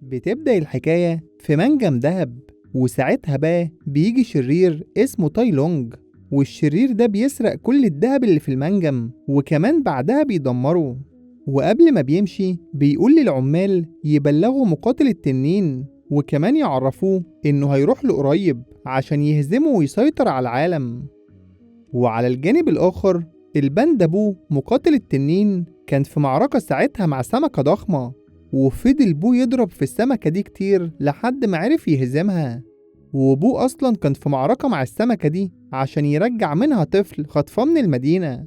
بتبدأ الحكاية في منجم دهب، وساعتها بقى بيجي شرير اسمه تايلونج، والشرير ده بيسرق كل الدهب اللي في المنجم وكمان بعدها بيدمره. وقبل ما بيمشي بيقول للعمال يبلغوا مقاتل التنين وكمان يعرفوه إنه هيروح له قريب عشان يهزمه ويسيطر على العالم. وعلى الجانب الآخر الباندا بو مقاتل التنين كان في معركة ساعتها مع سمكة ضخمة، وفضل بو يضرب في السمكة دي كتير لحد ما عرف يهزمها. وبو أصلا كان في معركة مع السمكة دي عشان يرجع منها طفل خطفاه من المدينة.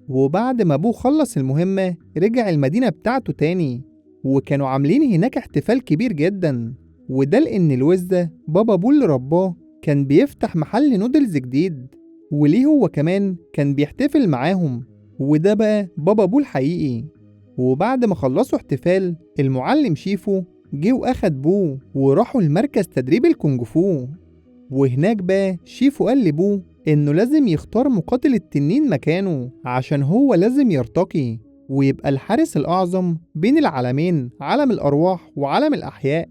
وبعد ما بو خلص المهمة رجع المدينة بتاعته تاني، وكانوا عاملين هناك احتفال كبير جدا، وده لأن الوزة بابا بو اللي رباه كان بيفتح محل نودلز جديد، وليه هو كمان كان بيحتفل معاهم، وده بقى بابا بو الحقيقي. وبعد ما خلصوا احتفال المعلم شيفو جه واخد بو وراحوا لمركز تدريب الكونج فو. وهناك بقى شيفو قال لبو انه لازم يختار مقاتل التنين مكانه عشان هو لازم يرتقي ويبقى الحارس الأعظم بين العالمين، عالم الأرواح وعالم الأحياء.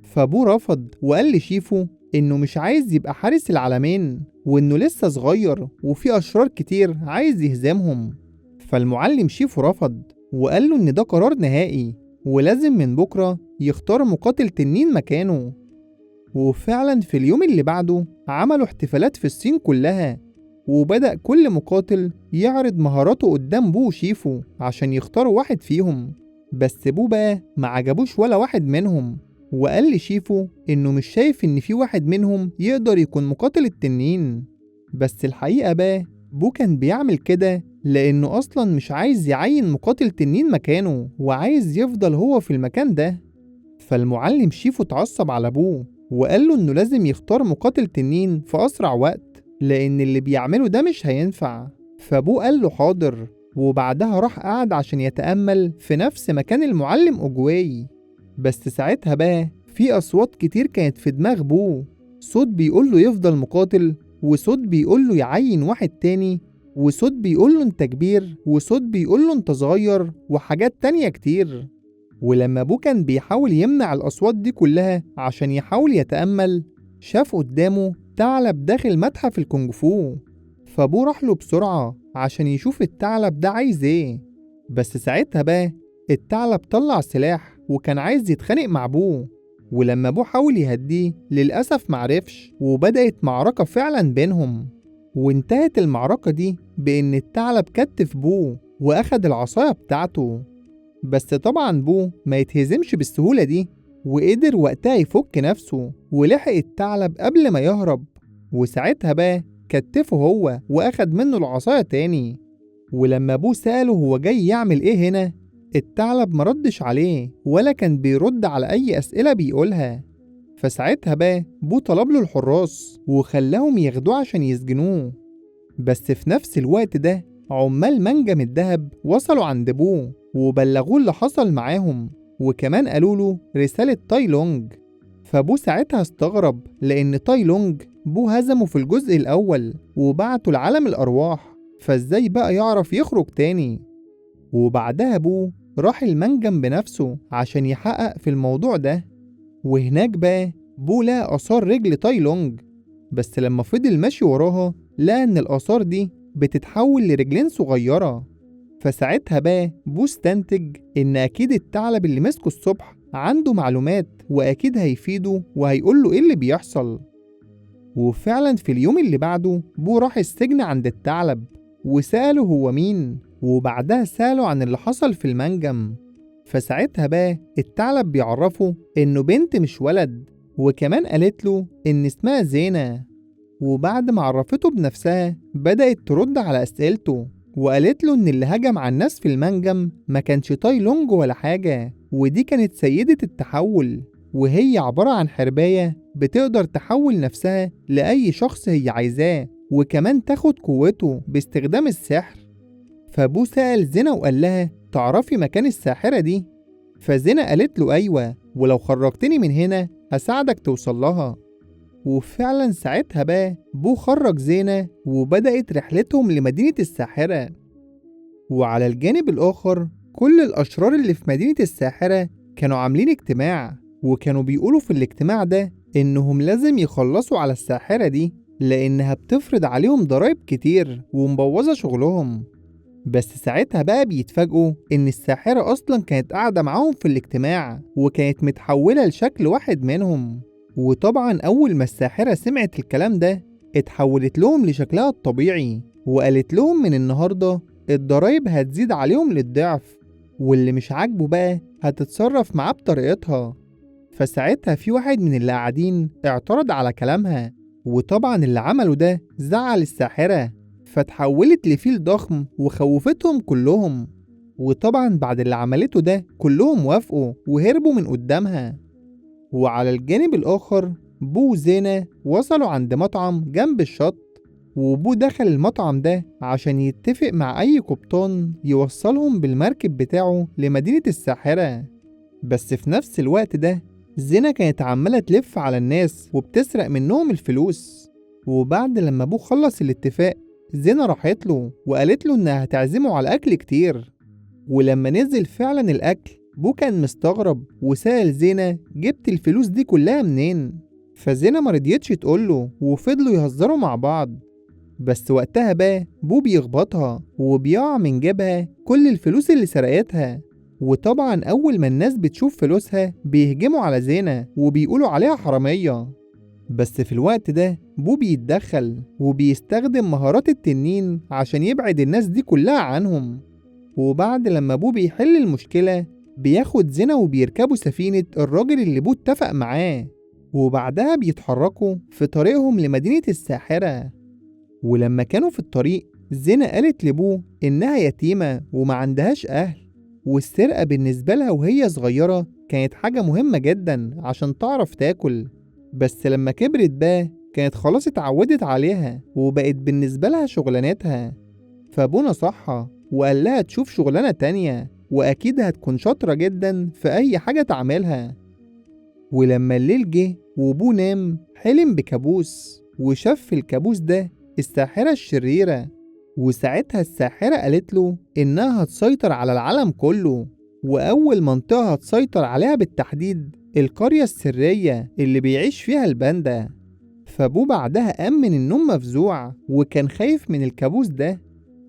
فبو رفض وقال لشيفو انه مش عايز يبقى حارس العالمين وانه لسه صغير وفي أشرار كتير عايز يهزمهم. فالمعلم شيفو رفض وقال له ان ده قرار نهائي ولازم من بكرة يختار مقاتل تنين مكانه. وفعلا في اليوم اللي بعده عملوا احتفالات في الصين كلها، وبدأ كل مقاتل يعرض مهاراته قدام بو وشيفو عشان يختاروا واحد فيهم. بس بو بقى ما عجبوش ولا واحد منهم، وقال لشيفو انه مش شايف ان في واحد منهم يقدر يكون مقاتل التنين. بس الحقيقة بقى بو كان بيعمل كده لانه اصلا مش عايز يعين مقاتل تنين مكانه وعايز يفضل هو في المكان ده. فالمعلم شيفو اتعصب على بو وقال له انه لازم يختار مقاتل تنين في اسرع وقت لان اللي بيعمله ده مش هينفع. فبو قال له حاضر، وبعدها راح قعد عشان يتأمل في نفس مكان المعلم أوجواي. بس ساعتها بقى في أصوات كتير كانت في دماغ بو، صوت بيقول له يفضل مقاتل، وصوت بيقول له يعين واحد تاني، وصوت بيقول له انت كبير، وصوت بيقول له انت صغير، وحاجات تانية كتير. ولما بو كان بيحاول يمنع الأصوات دي كلها عشان يحاول يتأمل، شاف قدامه ثعلب داخل متحف الكونج فو. فبو راح له بسرعة عشان يشوف الثعلب ده عايز ايه. بس ساعتها بقى الثعلب طلع سلاح وكان عايز يتخانق مع بو، ولما بو حاول يهديه للأسف معرفش، وبدأت معركة فعلا بينهم. وانتهت المعركة دي بإن الثعلب كتف بو وأخد العصاية بتاعته. بس طبعا بو ما يتهزمش بالسهولة دي، وقدر وقتها يفك نفسه ولحق الثعلب قبل ما يهرب، وساعتها بقى كتفه هو وأخد منه العصاية تاني. ولما بو سأله هو جاي يعمل ايه هنا، الثعلب مردش عليه ولا كان بيرد على أي أسئلة بيقولها. فساعتها بقى بو طلب له الحراس وخلاهم ياخدوه عشان يسجنوه. بس في نفس الوقت ده عمال منجم الذهب وصلوا عند بو وبلغوه اللي حصل معاهم، وكمان قالوا له رسالة تايلونج. فبو ساعتها استغرب لأن تايلونج بو هزمه في الجزء الأول وبعته لعالم الأرواح، فازاي بقى يعرف يخرج تاني؟ وبعدها بو راح المنجم بنفسه عشان يحقق في الموضوع ده. وهناك بقى بو لقى آثار رجل تايلونج، بس لما فضل ماشي وراها لقى إن الآثار دي بتتحول لرجلين صغيرة. فساعتها بقى بو استنتج إن أكيد الثعلب اللي مسكه الصبح عنده معلومات وأكيد هيفيده وهيقوله إيه اللي بيحصل. وفعلا في اليوم اللي بعده بو راح السجن عند الثعلب وسأله هو مين، وبعدها سأله عن اللي حصل في المنجم. فساعتها بقى الثعلب بيعرفه إنه بنت مش ولد، وكمان قالت له إن اسمها زينة. وبعد ما عرفته بنفسها بدأت ترد على أسئلته، وقالت له إن اللي هجم على الناس في المنجم ما كانش تايلونج ولا حاجة، ودي كانت سيدة التحول، وهي عبارة عن حرباية بتقدر تحول نفسها لأي شخص هي عايزاه، وكمان تاخد قوته باستخدام السحر. فبو سأل زينة وقال لها تعرفي مكان الساحرة دي؟ فزينة قالت له أيوة، ولو خرجتني من هنا هساعدك توصل لها. وفعلا ساعتها بقى بو خرج زينة وبدأت رحلتهم لمدينة الساحرة. وعلى الجانب الآخر كل الأشرار اللي في مدينة الساحرة كانوا عاملين اجتماع، وكانوا بيقولوا في الاجتماع ده إنهم لازم يخلصوا على الساحرة دي لأنها بتفرض عليهم ضرايب كتير ومبوظة شغلهم. بس ساعتها بقى بيتفاجئوا إن الساحرة أصلا كانت قاعدة معاهم في الاجتماع وكانت متحولة لشكل واحد منهم. وطبعا أول ما الساحرة سمعت الكلام ده اتحولت لهم لشكلها الطبيعي وقالت لهم من النهاردة الضرايب هتزيد عليهم للضعف، واللي مش عاجبه بقى هتتصرف معاه بطريقتها. فساعتها في واحد من اللي قاعدين اعترض على كلامها، وطبعا اللي عمله ده زعل الساحرة فتحولت لفيل ضخم وخوفتهم كلهم. وطبعا بعد اللي عملته ده كلهم وافقوا وهربوا من قدامها. وعلى الجانب الآخر بو وزينة وصلوا عند مطعم جنب الشط، وبو دخل المطعم ده عشان يتفق مع أي قبطان يوصلهم بالمركب بتاعه لمدينة الساحرة. بس في نفس الوقت ده زينة كانت عمالة تلف على الناس وبتسرق منهم الفلوس. وبعد لما بو خلص الاتفاق زينة راحت له وقالت له إنها هتعزمه على أكل كتير. ولما نزل فعلا الأكل بو كان مستغرب وسأل زينة جبت الفلوس دي كلها منين؟ فزينة مرضيتش تقوله وفضلوا يهزروا مع بعض. بس وقتها بقى بو بيخبطها وبيقع من جيبها كل الفلوس اللي سرقتها. وطبعا أول ما الناس بتشوف فلوسها بيهجموا على زينة وبيقولوا عليها حرامية. بس في الوقت ده بو بيتدخل وبيستخدم مهارات التنين عشان يبعد الناس دي كلها عنهم. وبعد لما بو بيحل المشكلة بياخد زينة وبيركبوا سفينة الراجل اللي بو اتفق معاه، وبعدها بيتحركوا في طريقهم لمدينة الساحرة. ولما كانوا في الطريق زينة قالت لبو إنها يتيمة وما عندهاش أهل، والسرقة بالنسبة لها وهي صغيرة كانت حاجة مهمة جدا عشان تعرف تاكل، بس لما كبرت بقى كانت خلاص اتعودت عليها وبقت بالنسبة لها شغلانتها. فابو نصحها وقال لها تشوف شغلانة تانية وأكيد هتكون شاطرة جدا في أي حاجة تعملها. ولما الليل جه وبو نام حلم بكابوس، وشاف في الكابوس ده الساحرة الشريرة. وساعتها الساحرة قالت له إنها هتسيطر على العالم كله، وأول منطقة هتسيطر عليها بالتحديد القرية السرية اللي بيعيش فيها الباندا. فابوه بعدها قام من النوم مفزوع وكان خايف من الكابوس ده.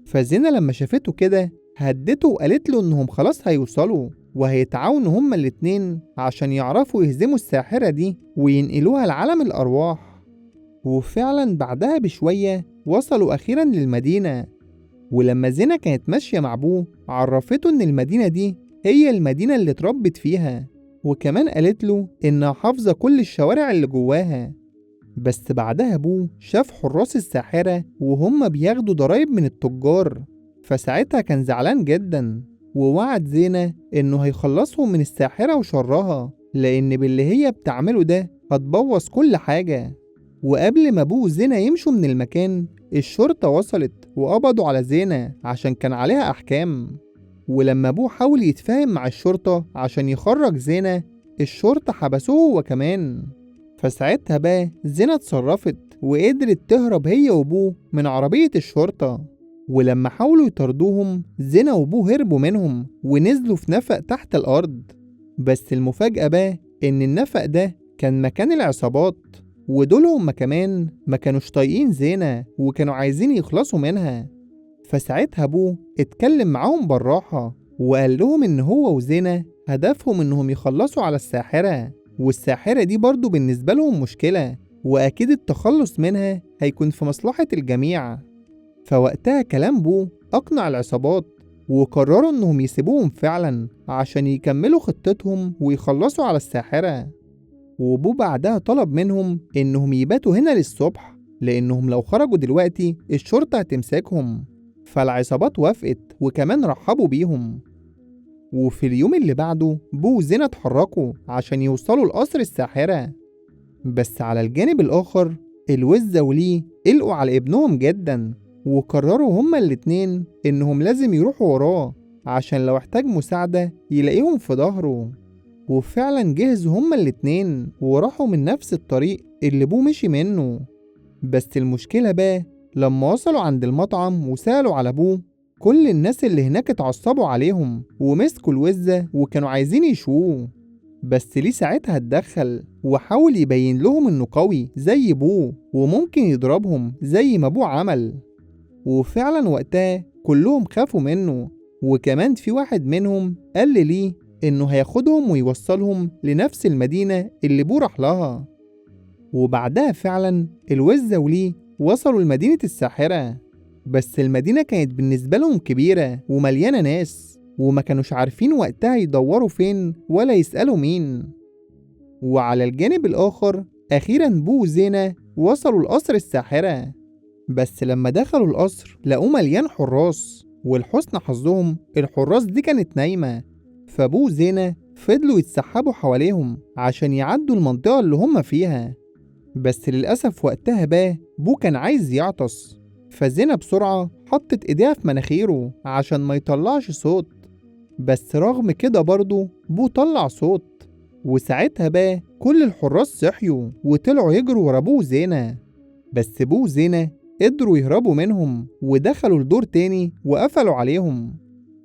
فزينة لما شافته كده هدته وقالت له إنهم خلاص هيوصلوا وهيتعاونوا هما الاتنين عشان يعرفوا يهزموا الساحرة دي وينقلوها لعالم الأرواح. وفعلا بعدها بشوية وصلوا أخيرا للمدينة. ولما زينة كانت ماشية مع أبوه عرفته إن المدينة دي هي المدينة اللي اتربت فيها، وكمان قالت له إنها حافظة كل الشوارع اللي جواها. بس بعدها أبوه شاف حراس الساحرة وهم بياخدوا ضرايب من التجار، فساعتها كان زعلان جدا ووعد زينة إنه هيخلصهم من الساحرة وشرها، لأن باللي هي بتعمله ده هتبوظ كل حاجة. وقبل ما أبوه وزينة يمشوا من المكان الشرطة وصلت وقبضوا على زينة عشان كان عليها أحكام. ولما أبوه حاول يتفاهم مع الشرطة عشان يخرج زينة الشرطة حبسوه هو كمان. فساعتها بقى زينة اتصرفت وقدرت تهرب هي وأبوه من عربية الشرطة. ولما حاولوا يطاردوهم زينة وأبوه هربوا منهم ونزلوا في نفق تحت الأرض. بس المفاجأة بقى إن النفق ده كان مكان العصابات، ودول هما كمان ما كانوش طايقين زينة وكانوا عايزين يخلصوا منها. فساعتها أبوه اتكلم معاهم بالراحة وقال لهم إن هو وزينة هدفهم إنهم يخلصوا على الساحرة، والساحرة دي برضو بالنسبة لهم مشكلة وأكيد التخلص منها هيكون في مصلحة الجميع. فوقتها كلام بو أقنع العصابات وقرروا إنهم يسيبوهم فعلا عشان يكملوا خطتهم ويخلصوا على الساحرة. وبو بعدها طلب منهم إنهم يباتوا هنا للصبح لأنهم لو خرجوا دلوقتي الشرطة هتمسكهم. فالعصابات وافقت وكمان رحبوا بيهم. وفي اليوم اللي بعده بو وزينة اتحركوا عشان يوصلوا لقصر الساحرة. بس على الجانب الآخر الوزة وليه قلقوا على ابنهم جدا وقرروا هما الاتنين إنهم لازم يروحوا وراه عشان لو احتاج مساعدة يلاقيهم في ظهره. وفعلا جهزوا هما الاتنين وراحوا من نفس الطريق اللي بو مشي منه. بس المشكلة بقى لما وصلوا عند المطعم وسألوا على بو كل الناس اللي هناك اتعصبوا عليهم ومسكوا الوزة وكانوا عايزين يشووه. بس ليه ساعتها اتدخل وحاول يبين لهم إنه قوي زي بوه وممكن يضربهم زي ما بوه عمل. وفعلا وقتها كلهم خافوا منه، وكمان في واحد منهم قال ليه إنه هياخدهم ويوصلهم لنفس المدينة اللي بوه راح لها. وبعدها فعلا الوزة وليه وصلوا لمدينة الساحرة، بس المدينة كانت بالنسبة لهم كبيرة ومليانة ناس، وما كانوش عارفين وقتها يدوروا فين ولا يسألوا مين. وعلى الجانب الآخر أخيرا بو وزينة وصلوا لقصر الساحرة، بس لما دخلوا القصر لقوه مليان حراس، ولحسن حظهم الحراس دي كانت نايمة، فبو وزينة فضلوا يتسحبوا حواليهم عشان يعدوا المنطقة اللي هم فيها. بس للأسف وقتها بقى بو كان عايز يعطس، فزينة بسرعة حطت ايديها في مناخيره عشان ما يطلعش صوت، بس رغم كده برضه بو طلع صوت. وساعتها بقى كل الحراس صحيوا وطلعوا يجروا ورا بو وزينة، بس بو وزينة قدروا يهربوا منهم ودخلوا لدور تاني وقفلوا عليهم.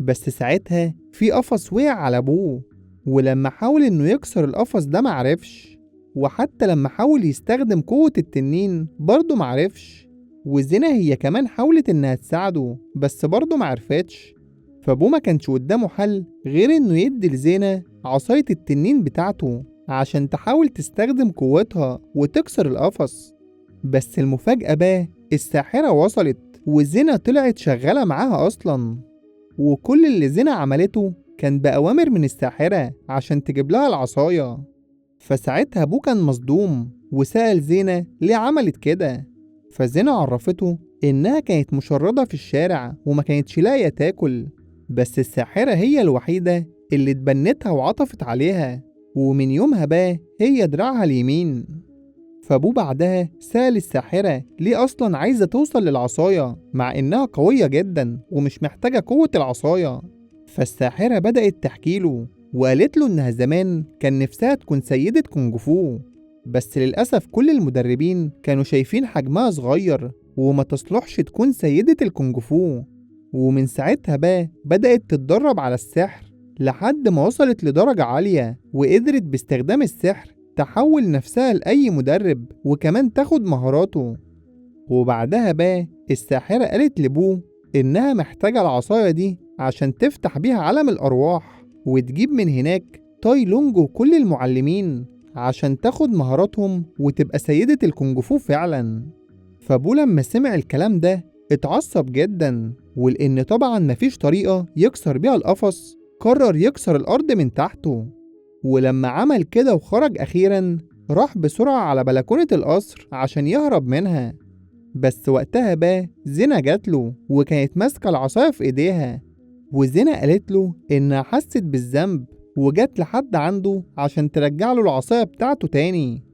بس ساعتها في قفص وقع على بو، ولما حاول انه يكسر القفص ده معرفش، وحتى لما حاول يستخدم قوة التنين برضه معرفش. وزينة هي كمان حاولت انها تساعده بس برضه معرفتش، فابوه ما كانش قدامه حل غير انه يدي لزينة عصاية التنين بتاعته عشان تحاول تستخدم قوتها وتكسر القفص. بس المفاجأة بقى الساحرة وصلت وزينة طلعت شغالة معاها أصلا، وكل اللي زينة عملته كان بأوامر من الساحرة عشان تجيب لها العصاية. فساعتها أبوه كان مصدوم وسأل زينة ليه عملت كده، فزينة عرفته إنها كانت مشردة في الشارع وما كانتش لاقية تاكل، بس الساحرة هي الوحيدة اللي اتبنتها وعطفت عليها، ومن يومها بقى هي دراعها اليمين. فأبوه بعدها سأل الساحرة ليه أصلا عايزة توصل للعصاية مع إنها قوية جدا ومش محتاجة قوة العصاية. فالساحرة بدأت تحكيله وقالت له إنها زمان كان نفسها تكون سيدة كونج فو، بس للأسف كل المدربين كانوا شايفين حجمها صغير وما تصلحش تكون سيدة الكونج فو. ومن ساعتها بقى بدأت تتدرب على السحر لحد ما وصلت لدرجة عالية، وقدرت باستخدام السحر تحول نفسها لأي مدرب وكمان تاخد مهاراته. وبعدها بقى الساحرة قالت لبوه إنها محتاجة العصاية دي عشان تفتح بيها عالم الأرواح وتجيب من هناك تاي لونج وكل المعلمين عشان تاخد مهاراتهم وتبقى سيدة الكونج فو فعلا. فابوه لما سمع الكلام ده اتعصب جدا، ولأن طبعا مفيش طريقة يكسر بيها القفص قرر يكسر الأرض من تحته. ولما عمل كده وخرج أخيرا راح بسرعة على بلكونة القصر عشان يهرب منها، بس وقتها بقى زينة جاتله وكانت ماسكة العصاية في إيديها، وزينة قالت له إنها حست بالذنب وجت لحد عنده عشان ترجع له العصاية بتاعته تاني.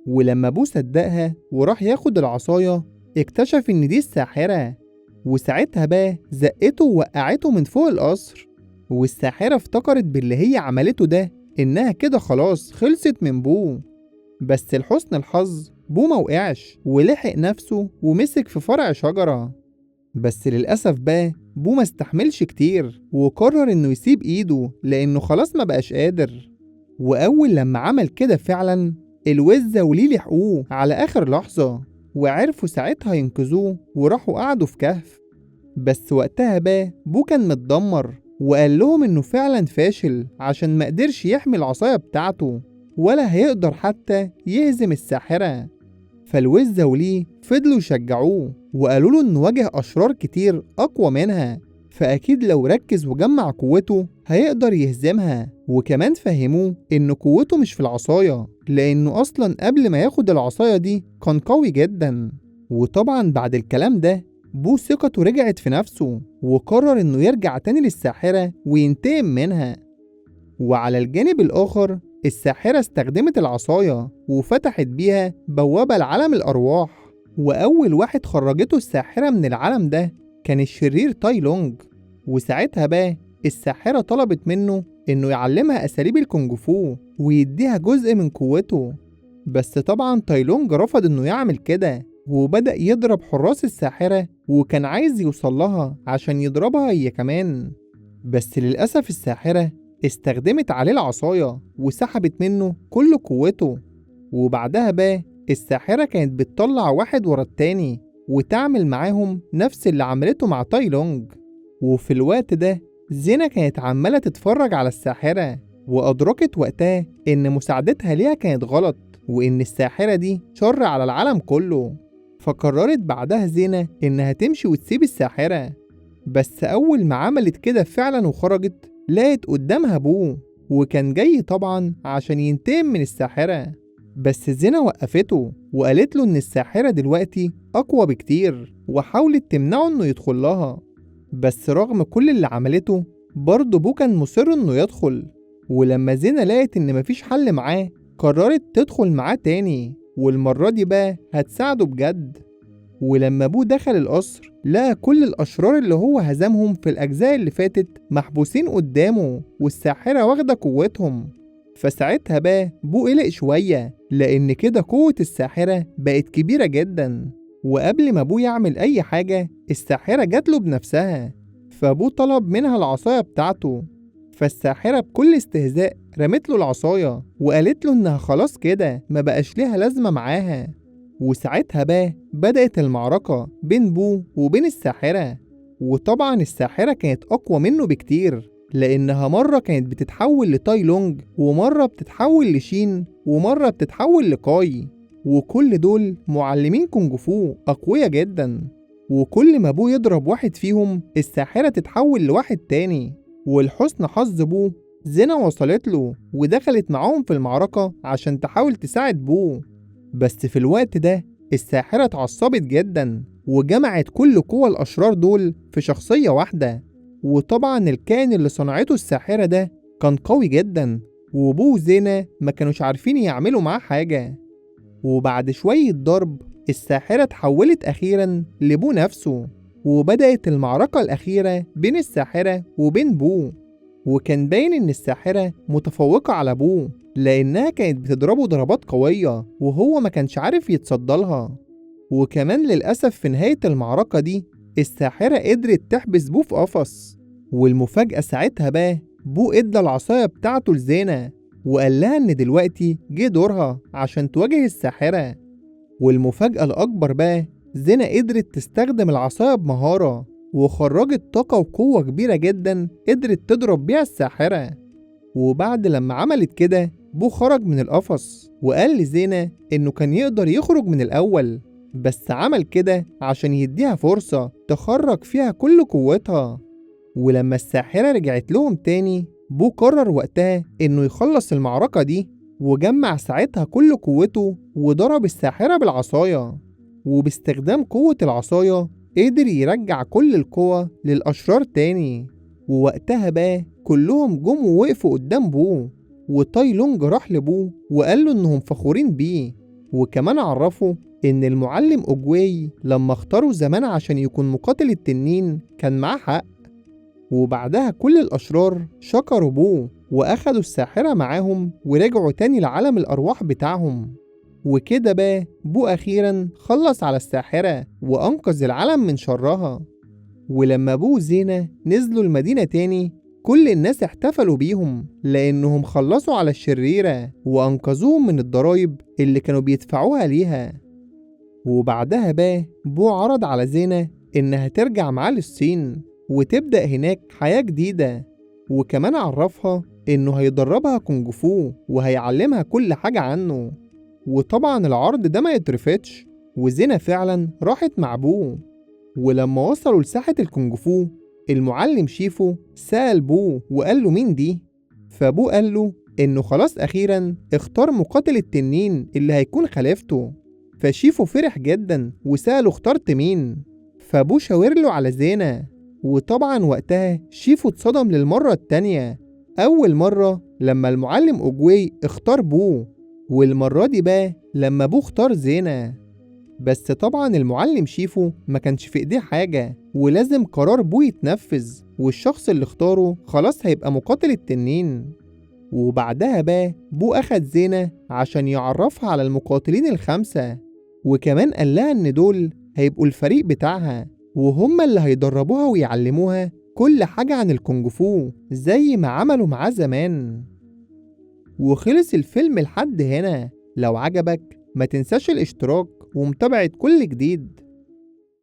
ولما أبوه صدقها وراح ياخد العصاية اكتشف إن دي الساحرة، وساعتها بقى زقته ووقعته من فوق القصر. والساحرة افتكرت باللي هي عملته ده إنها كده خلاص خلصت من بوه، بس لحسن الحظ بوه ما وقعش ولحق نفسه ومسك في فرع شجرة. بس للأسف بقى بوه ما استحملش كتير وقرر إنه يسيب إيده لأنه خلاص ما بقاش قادر. وأول لما عمل كده فعلا الوزة وليه لحقوه على آخر لحظة وعرفوا ساعتها ينقذوه وراحوا قعدوا في كهف. بس وقتها بقى بوه كان متدمر وقال لهم إنه فعلا فاشل عشان ما قدرش يحمي العصاية بتاعته ولا هيقدر حتى يهزم الساحرة. فالوزة وليه فضلوا يشجعوه وقالوا له إنه واجه أشرار كتير أقوى منها، فأكيد لو ركز وجمع قوته هيقدر يهزمها. وكمان فهموه إن قوته مش في العصاية لأنه أصلا قبل ما ياخد العصاية دي كان قوي جدا. وطبعا بعد الكلام ده بو ثقته رجعت في نفسه وقرر إنه يرجع تاني للساحرة وينتقم منها. وعلى الجانب الآخر الساحرة استخدمت العصاية وفتحت بيها بوابة لعالم الأرواح، وأول واحد خرجته الساحرة من العالم ده كان الشرير تاي لونج. وساعتها بقى الساحرة طلبت منه إنه يعلمها أساليب الكونج فو ويديها جزء من قوته، بس طبعا تاي لونج رفض إنه يعمل كده وبدأ يضرب حراس الساحرة وكان عايز يوصلها عشان يضربها هي كمان. بس للأسف الساحرة استخدمت عليه العصاية وسحبت منه كل قوته. وبعدها بقى الساحرة كانت بتطلع واحد ورا التاني وتعمل معاهم نفس اللي عملته مع تايلونج. وفي الوقت ده زينة كانت عمالة تتفرج على الساحرة، وأدركت وقتها إن مساعدتها ليها كانت غلط، وإن الساحرة دي شر على العالم كله. فقررت بعدها زينة إنها تمشي وتسيب الساحرة. بس أول ما عملت كده فعلا وخرجت، لقت قدامها بوه، وكان جاي طبعا عشان ينتقم من الساحرة. بس زينة وقفته وقالت له إن الساحرة دلوقتي أقوى بكتير، وحاولت تمنعه إنه يدخل لها. بس رغم كل اللي عملته برضه بو كان مصر إنه يدخل. ولما زينة لقت إن مفيش حل معاه قررت تدخل معاه تاني، والمرة دي بقى هتساعده بجد. ولما بو دخل القصر لقى كل الأشرار اللي هو هزمهم في الأجزاء اللي فاتت محبوسين قدامه، والساحرة واخدة قوتهم. فساعتها بقى بو قلق شوية، لأن كده قوة الساحرة بقت كبيرة جدا. وقبل ما بو يعمل أي حاجة الساحرة جاتله بنفسها، فبو طلب منها العصاية بتاعته. فالساحرة بكل استهزاء رمت له العصاية وقالت له إنها خلاص كده ما بقاش ليها لازمة معاها. وساعتها بقى بدأت المعركة بين بو وبين الساحرة. وطبعا الساحرة كانت أقوى منه بكتير، لأنها مرة كانت بتتحول لتايلونج، ومرة بتتحول لشين، ومرة بتتحول لكاي، وكل دول معلمين كونج فو أقوياء جدا. وكل ما بو يضرب واحد فيهم الساحرة تتحول لواحد تاني. ولحسن حظ بو زينة وصلت له ودخلت معاهم في المعركة عشان تحاول تساعد بو. بس في الوقت ده الساحرة اتعصبت جدا وجمعت كل قوى الأشرار دول في شخصية واحدة. وطبعا الكائن اللي صنعته الساحرة ده كان قوي جدا، وبو وزينة ما كانوش عارفين يعملوا معاه حاجة. وبعد شوية ضرب الساحرة اتحولت أخيرا لبو نفسه، وبدأت المعركة الأخيرة بين الساحرة وبين بو. وكان باين إن الساحرة متفوقة على بو، لأنها كانت بتضربه ضربات قوية وهو ما كانش عارف يتصدلها. وكمان للأسف في نهاية المعركة دي الساحرة قدرت تحبس بو في قفص. والمفاجأة ساعتها بقى بو ادى العصاية بتاعته لزينة وقال لها إن دلوقتي جه دورها عشان تواجه الساحرة. والمفاجأة الأكبر بقى زينة قدرت تستخدم العصاية بمهارة وخرجت طاقة وقوة كبيرة جدا قدرت تضرب بيها الساحرة. وبعد لما عملت كده بو خرج من القفص وقال لزينة إنه كان يقدر يخرج من الأول، بس عمل كده عشان يديها فرصة تخرج فيها كل قوتها. ولما الساحرة رجعت لهم تاني بو قرر وقتها إنه يخلص المعركة دي، وجمع ساعتها كل قوته وضرب الساحرة بالعصاية. وباستخدام قوة العصاية قدر يرجع كل القوة للأشرار تاني. ووقتها بقى كلهم جم ووقفوا قدام بو، وتايلونج راح لبو وقال له إنهم فخورين بيه، وكمان عرفوا إن المعلم أوجواي لما اختاره زمان عشان يكون مقاتل التنين كان معاه حق. وبعدها كل الأشرار شكروا بو وأخدوا الساحرة معاهم ورجعوا تاني لعالم الأرواح بتاعهم. وكده بقى بو أخيرا خلص على الساحرة وأنقذ العالم من شرها. ولما بو وزينة نزلوا المدينة تاني كل الناس احتفلوا بيهم لأنهم خلصوا على الشريرة وأنقذوهم من الضرايب اللي كانوا بيدفعوها ليها. وبعدها بقى بو عرض على زينة إنها ترجع معاه للصين وتبدأ هناك حياة جديدة، وكمان عرفها إنه هيدربها كونج فو وهيعلمها كل حاجة عنه. وطبعا العرض ده ما يترفضش، وزينة فعلا راحت مع بو. ولما وصلوا لساحة الكونج فو المعلم شيفو سأل بو وقال له مين دي؟ فبو قال له إنه خلاص أخيرا اختار مقاتل التنين اللي هيكون خليفته. فشيفو فرح جدا وسأله اخترت مين؟ فبو شاور له على زينة. وطبعا وقتها شيفو اتصدم للمرة التانية، أول مرة لما المعلم أوجواي اختار بو، والمرة دي بقى لما بو اختار زينة. بس طبعا المعلم شيفو ما كانش في ايديه حاجة، ولازم قرار بو يتنفذ، والشخص اللي اختاره خلاص هيبقى مقاتل التنين. وبعدها بقى بو أخد زينة عشان يعرفها على المقاتلين الخمسة، وكمان قال لها إن دول هيبقوا الفريق بتاعها وهم اللي هيدربوها ويعلموها كل حاجة عن الكونغ فو زي ما عملوا معاه زمان. وخلص الفيلم لحد هنا. لو عجبك ما تنساش الاشتراك ومتابعة كل جديد.